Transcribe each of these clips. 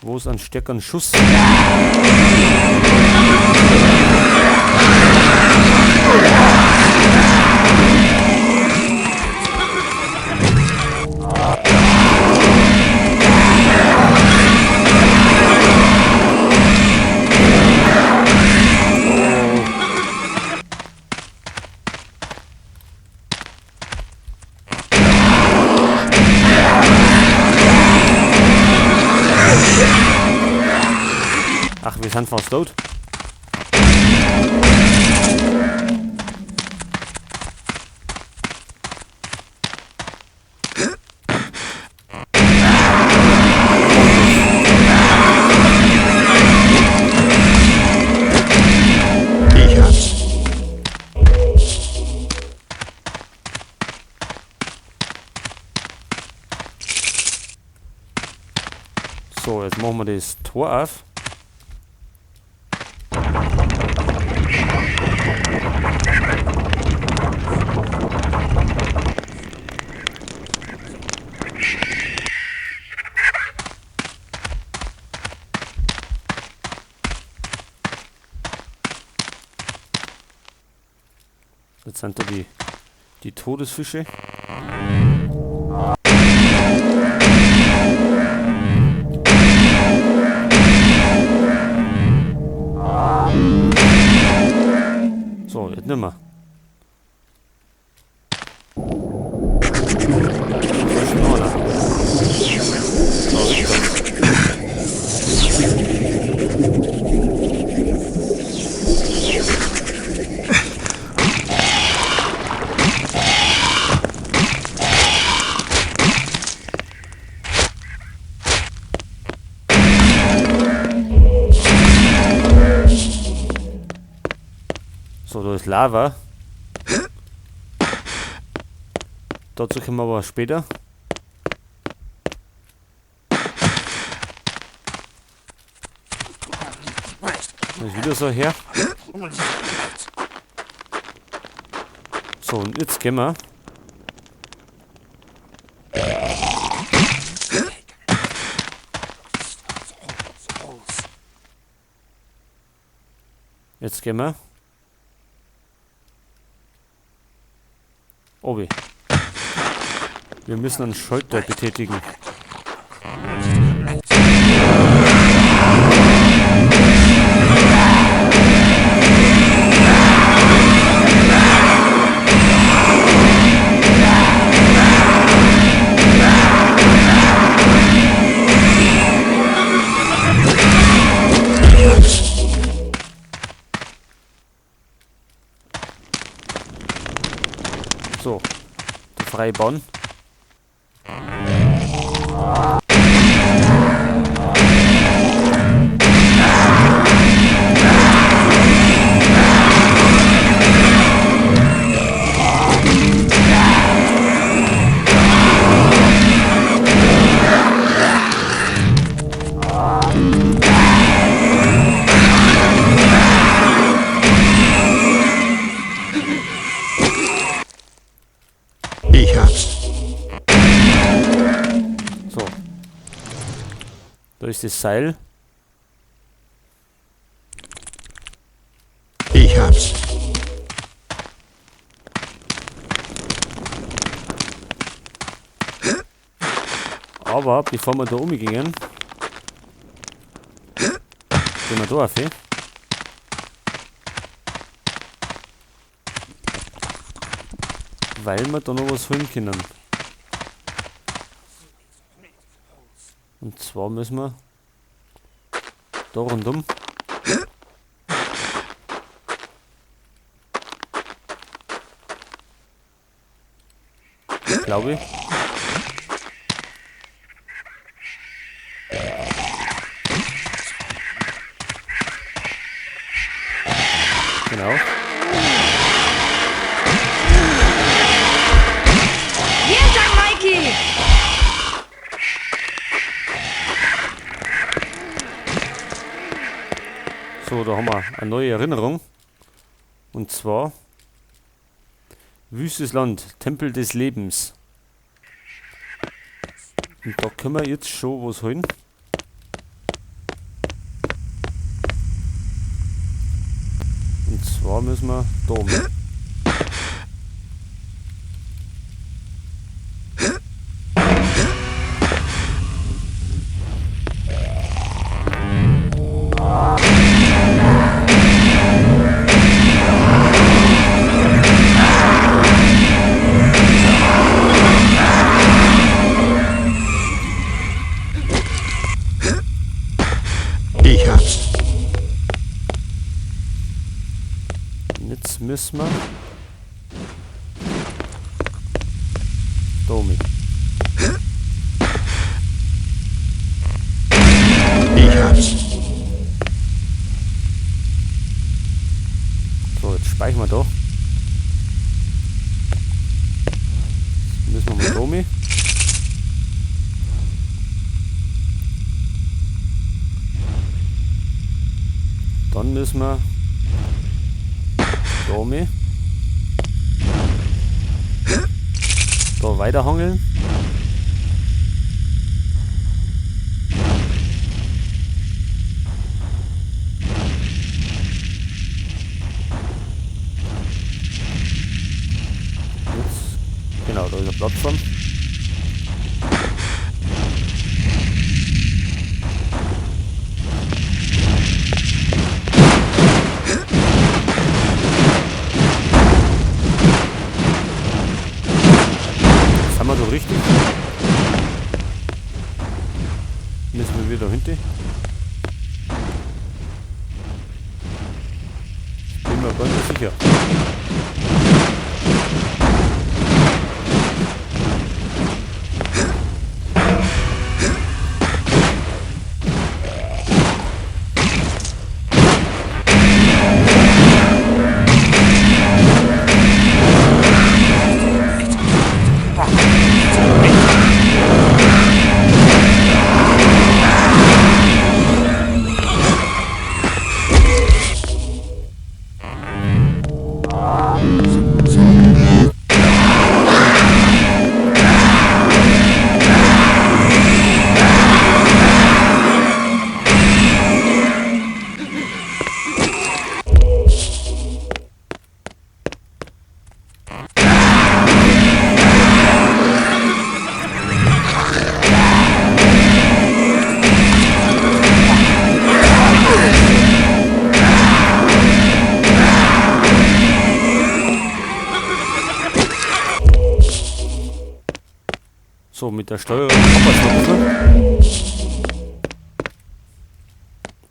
Wo ist ein stärkeren Schuss? Ach, wir sind fast tot. Ich hab's. So, jetzt machen wir das Tor auf. Jetzt sind da die Todesfische. So, jetzt nimmer. So, da ist Lava. Dazu kommen wir aber später. Da ist wieder so her. So, und jetzt gehen wir. Jetzt gehen wir. Obi. Wir müssen einen Schalter betätigen. So, die freie Bahn. Ich hab's. So. Da ist das Seil. Ich hab's. Aber bevor wir da umgehen, gehen wir da auf, eh? Weil wir da noch was holen können. Und zwar müssen wir da rundum. Glaube ich. Genau. Jeden Tag, Mikey! So, da haben wir eine neue Erinnerung. Und zwar Wüstes Land, Tempel des Lebens. Und da können wir jetzt schon was holen. Zwar müssen wir da oben. Ich hab's. Jetzt müssen wir da oben. Ich hab's. So, jetzt speichern wir da. Jetzt müssen wir mal da oben. Dann müssen wir da oben. Da weiterhangeln. Jetzt, genau, da ist eine Plattform. Sind wir da richtig? Müssen wir wieder hinten? Ich bin mir gar nicht sicher. So, mit der Steuerung happert's noch ein bisschen.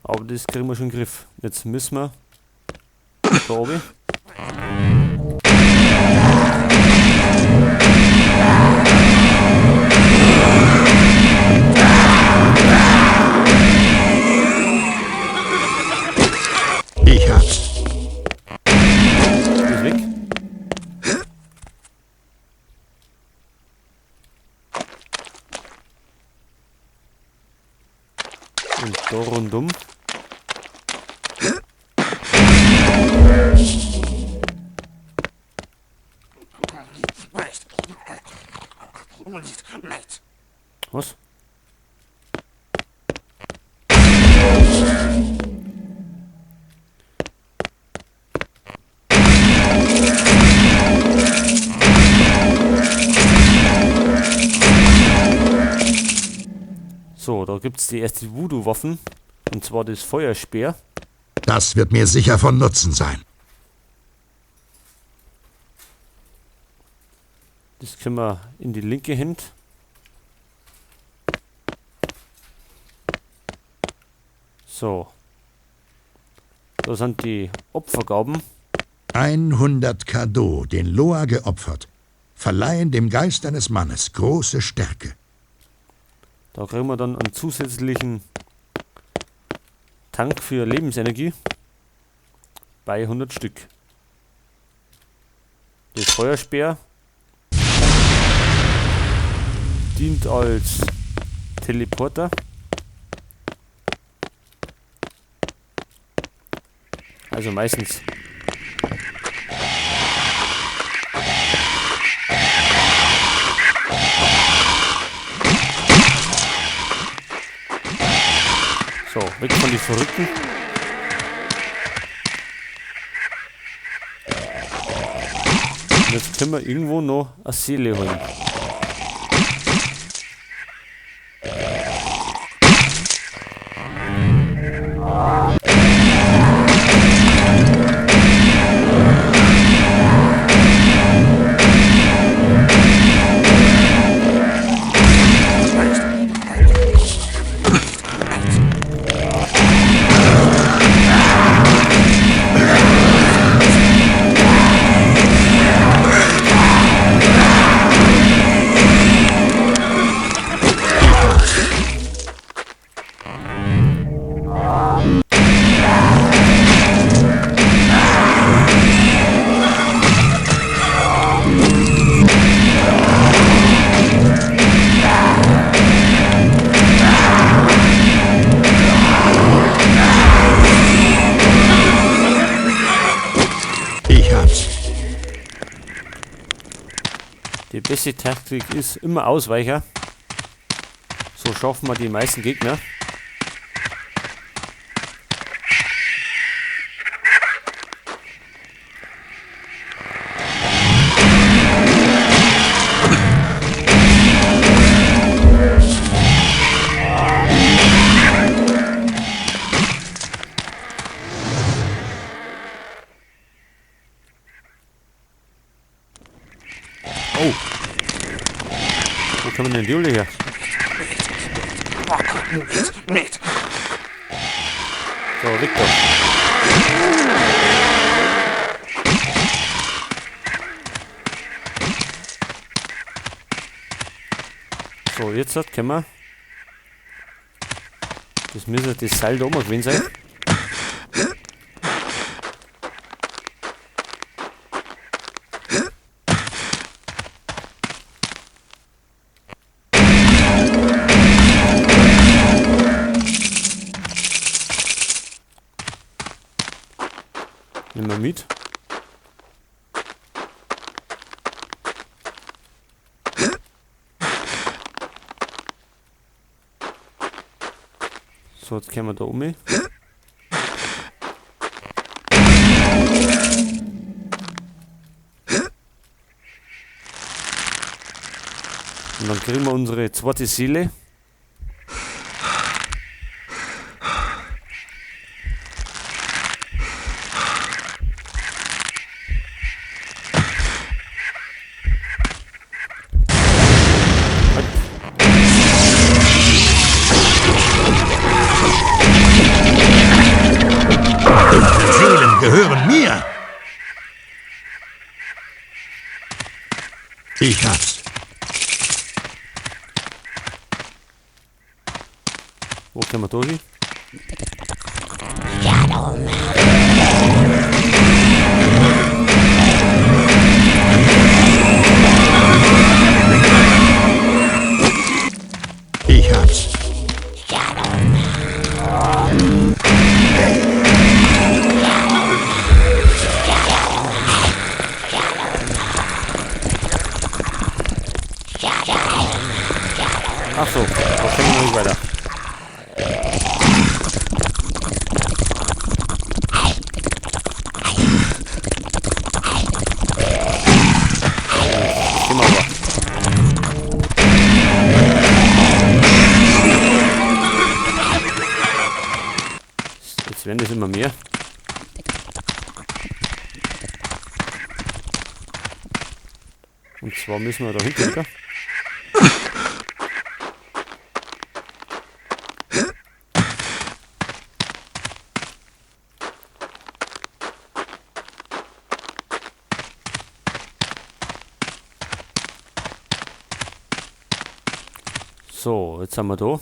Aber das kriegen wir schon in den Griff. Jetzt müssen wir da oben. Ich hab's. Ist weg. Und da rundum. Was? So, da gibt's die erste Voodoo-Waffen. Und zwar das Feuerspeer. Das wird mir sicher von Nutzen sein. Das können wir in die linke Hand. So. Da sind die Opfergaben. 100 Kado, den Loa geopfert, verleihen dem Geist eines Mannes große Stärke. Da kriegen wir dann einen zusätzlichen Tank für Lebensenergie bei 100 Stück. Das Feuerspeer dient als Teleporter. Also meistens. So, weg von den Verrückten. Und jetzt können wir irgendwo noch eine Seele holen. Ich hab's. Die beste Taktik ist immer Ausweicher. So schaffen wir die meisten Gegner. Oh. Wo kommen denn die Jule her? So, Victor. So, jetzt können wir. Das müsste das Seil da oben gewesen sein. Nehmen wir mit. So, jetzt können wir da um. Und dann kriegen wir unsere zweite Seele. Dunkle Seelen gehören mir. Ich hab's. Wo können wir durch? Ich hab's. Ach so, da können wir nicht weiter. Das gehen wir aber. Jetzt werden das immer mehr. Und zwar müssen wir da hinten wieder. So, jetzt sind wir da.